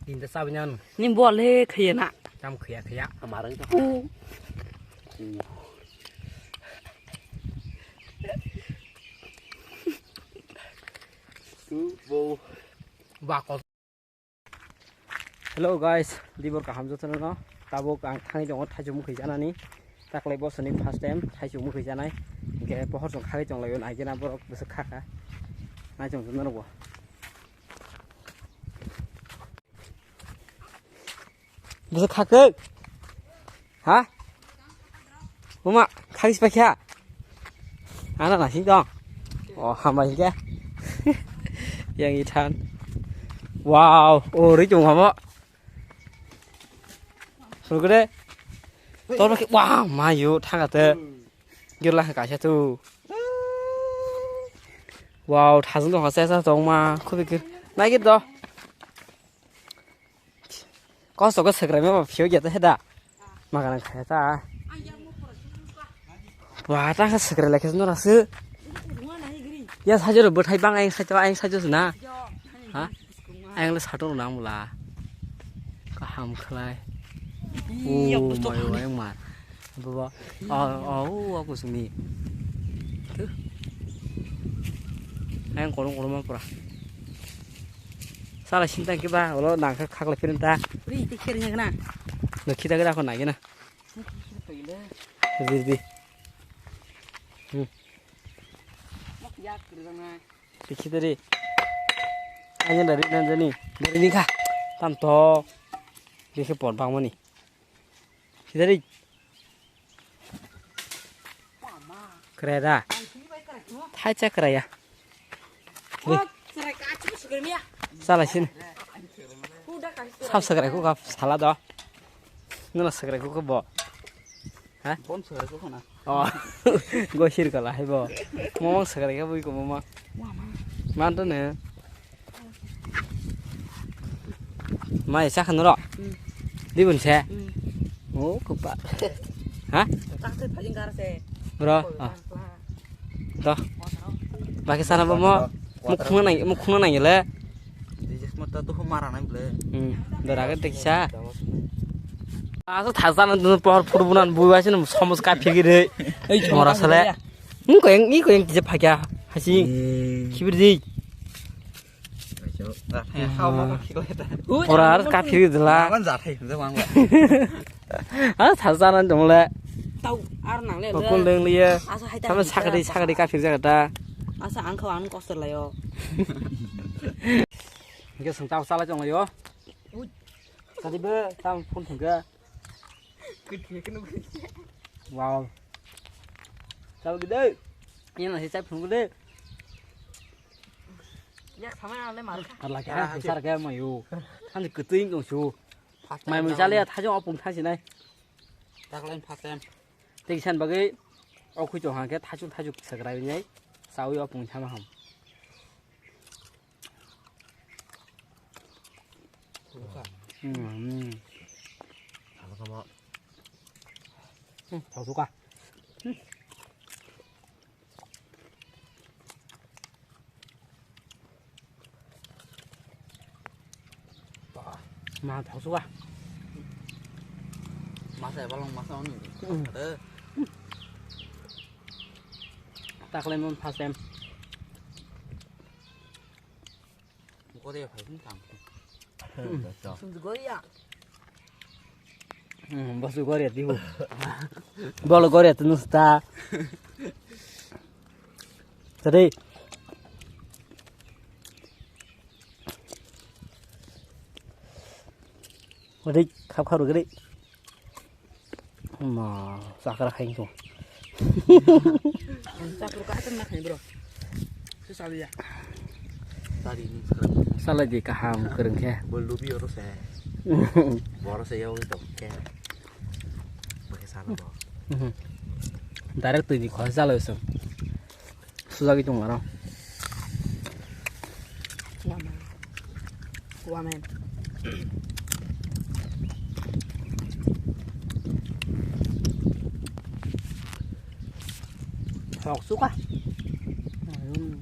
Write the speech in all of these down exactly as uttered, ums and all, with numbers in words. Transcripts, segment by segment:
Tinta sabi nang. Ni bol he khaya na. Tam khaya khaya. Amarang to. U. Bo. Ba ko. Hello guys, dibor kaham jotono no. Tabuk ang thangwi tongo thaichuk mukhwi janani. Taklai bosoni first time thaichuk mukhwi janai. Hingke pohor chwng khagwi tonglaio, naigena borok bwswk khakha. Naichung chwng norokbo. Bwswk khakhe? Ha? Mama, khagwi sipai kha? Ana nasing dong. Oh, hambai hingke. Yang ithan. Wow, oh, ri chum hamo. Sugre. Tor ke, wow, mayu thangate. Gila kaisa tu. Wow, thajung dong sa sa tong ma. Khubi ke. Nai ke do. Kosto ko sekrai ma phio ya ta heda. Magarang khaya ta. Wa ta ka sekrai la khe no rasu. Ya sajo ro bwthai bang ayang sajo ayang sajo na. Ha? Ayang le sato na mula. Kaham khlai. Iya, oh, betul. Mayo ayang mar. Baba. Oh, oh, aku sini. Tuh. Ayang kolong kolong pura. Sala sinta ke ba, ulo nang kha khakla pirinta. Ri, ti kher nya na. No khita ke da ko na ke na. Ri, ri. Hmm. Ri khita ri. Anya dari nan jani. Dari ni kha. Tam to. Ri khe por bang mani. Khita ri. Krai da. Thai cha krai ya. Ri. Chala sin. Sab sakrai ku ka sala do. Nuna sakrai ku ka bo. Ha? Bon sakrai ku na. Oh. Go sir kala hai bo. Momang sakrai ka bui ko mama. Man to ne. Mai sa khan ro. Hmm. Di bun se. Hmm. Oh, kupa. Ha? Tak se phajing gar se. Bro. Ah. To. Baki sana bo mo. Mukhung nang, mukhung nang le. Dijek mo to tu mara nang le. Hmm. Dora ke deksa. Asa thasa na dun por purbunan bui wasi na somos ka phigi re. Ei mora sale. Ni ko yang, ni ko yang kije phakya. Hasi. Eh. Khibir di. Ora ar kaphir dila. Aman jathai hwnjak mang ba. Ah, sajana dong le. Tau ar nang le. Kokol deng liye. Asa hai ta. Sama sakri, sakri kaphir jaga ta. Asa ang kho ang koster layo. Hingke sung tau sala jong layo. Ui. Tadi be tam phone thungke. Wow. Tau gede. Ini nasi cai phone gede. Yak sama ale mar kha. Ar lagi ha sar ga mayu. Han kutuing dong su. Mai mun jale ya thajong opung thasi nai. Tak lain first time. Tei san bagwi okhui tong hangke thajok thajok sagrai nai. Sawi opung thama ham. Hmm. Hmm, thau suka. Ma thau suka. Masa ya balong masa oni. Hmm. Ada. Taklai mon first time. Korea phai phun tang. Hmm, Korea. Hmm, basu Korea tihu. Bolo Korea tu nusta. Tadi. Tadi khap khap gede. Ma, sakra khaing ko. Sakra ka atam na khaing, bro. Su saliya. Tadi ni sakra. Sala di kaham kereng khe. Bolu bi oro se. Boro se yau to khe. Pakai sana bo. Direct tu di khoi sala usung. Sujagwi tong aro. Wamen. Wamen. Hok suka. Hmm.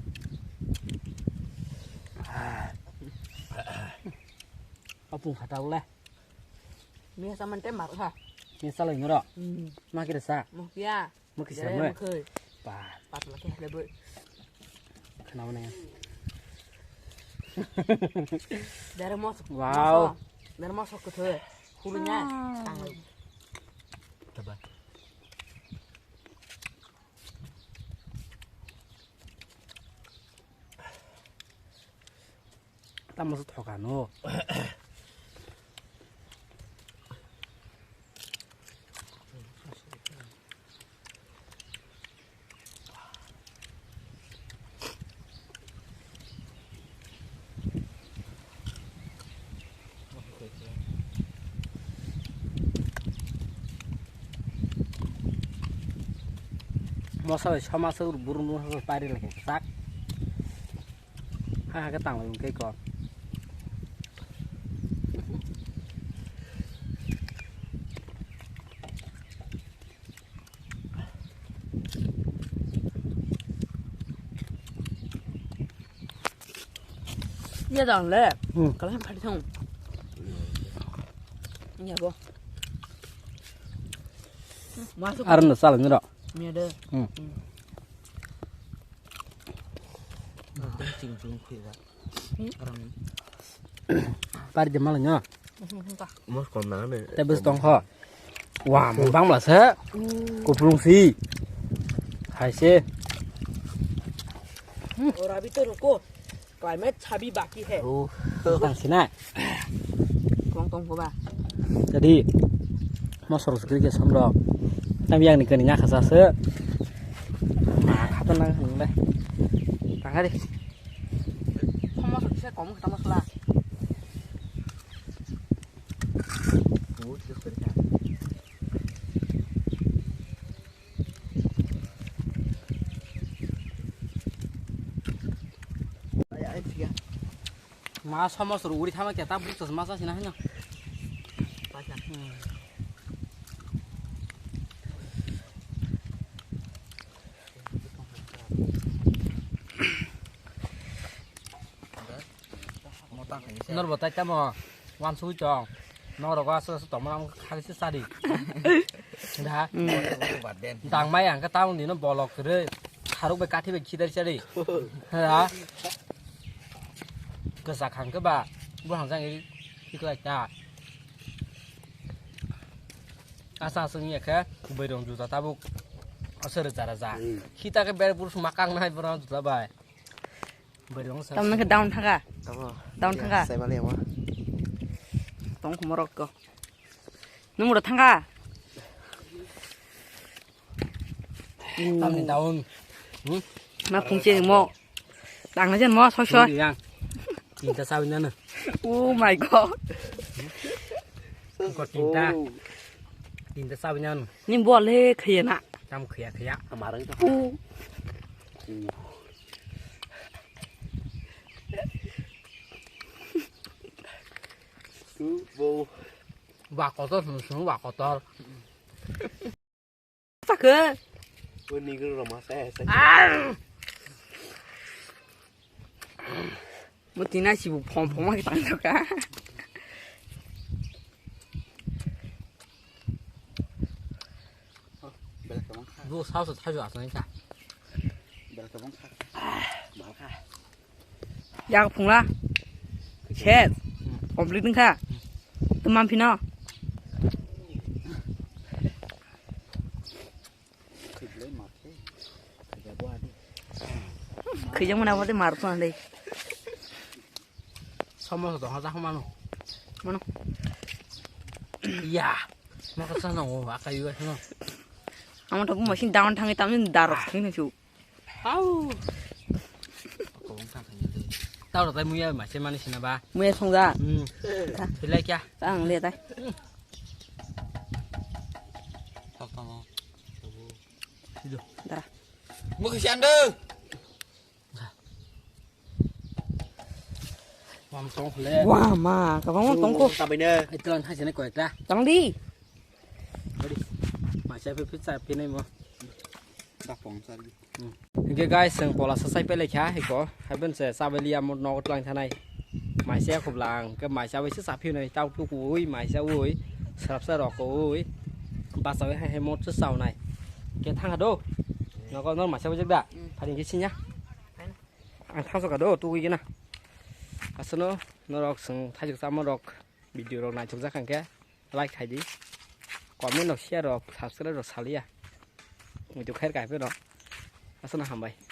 Ah. Apung khatao le. Mia saman te mar kha. Mia salai ngoro. Hmm. Ma kira sa. Mo kya. Mo kisa Jere mo. Mo khoi. Ba. Patla ke le boi. Khana wane. Dare mos. Wow. Dare mos ko thoi. Hurunya. Ah. Tang. Taba. Tamo se thoka no. Mosa bai soma se burung burung se pari lagi sak. Ha ha ke tang lagi ke ko. Iya dang le. Hmm. Kalau yang paling. Iya bo. Masuk. Aran da sal ni ro. Iya deh. Hmm. Hmm. Cing cing khui ba. Hmm. Aran. Par de malang ya. Mos kom na ne. Te bes tong kho. Wah, mung bang bla se. Kuplung si. Hai se. Aur abhi to ruko. Climate chabhi baki hai. Oh. Tang sina. Kong tong ko ba. Jadi, mosor sugri ke samro. Tam yang ni kani nga khasa se. Ma khata nang hang le. Tang hari. Mosor se kom khata mosla. Ma somos ro uri thama keta buk chas masa sina hino. Nor bo tai tamo wansugwi tong. Norogo aswk aswk tongmani ang khagwi se chadi. Da. Dang mai ang khe tamoni no bolok kwrwi. Kharuk bai kathi bai khidari chadi. Ha. Kwchak hang khe ba. Bo hang jang iri khiklai ta. Asa aswk wngya khe bwrwi rong juda tabuk. Aswk rwja rwja. Khita khe ber buru suma kang nai bwrwi rong juda bai. Tamno khe down thangkha. Tamo. Down thangkha. Sai mali ama. Tong khumorok ko. Nung ro thangkha. Tamni down. Hmm? Ma phungche mo. Tangna jen mo soi soi. Yang. Tinta sawi nana. Oh my God. Ko tinta. Tinta sawi nana. Ni bol he khayena. Tam khaya khaya. Amarang ta. Oh. Bo. Wa kotor sunu sunu wa kotor. Sakhe. Bo nigro roma sa sa. Mo tina sibu phom phom ma tang ka. Bo sao sao thaju asai ka. Belai kwbang kha. Bal kha. Yak phungla. Set. Complete wngkha. Tumam phino. Khibla ma khe. Khibla bo adi. Khijang mana wate mar ko andai. Somo to ha ja mano. Mano. Ya. Ma ka sa no, aka yu no. Amo to bu machine down thangi tamni darok thing chu. Hau. Tau rok tai muya ma se mani sina ba. Muya songja. Hmm. Thilai kya? Tang le tai. Thok tamo. Dara. Mukhi sando. Wam tong khule. Wah, ma, kabang wam tong ko. Tabai ne. Itulang thai sene koi ta. Tang di. Adi. Ma sai pe pizza pe nai mo. Da pong sar di. Hingke guys, seng pola sasai pele kha hiko. Haben se sabeli amot nogo tlang thanai. Maisa khobla ang ke maisa bai se saphi nai tau tuku ui maisa ui sarapsa rok ui basa ui hai hai mot se saunai ke thang do nogo nor maisa bai jek da phani ke sinya ang thang soka do tuku gina asano norok sung thajik sama rok video rok naichuk jak ang ke like khai di comment rok share rok subscribe rok saliya muitu khair kai pheno asano hambai.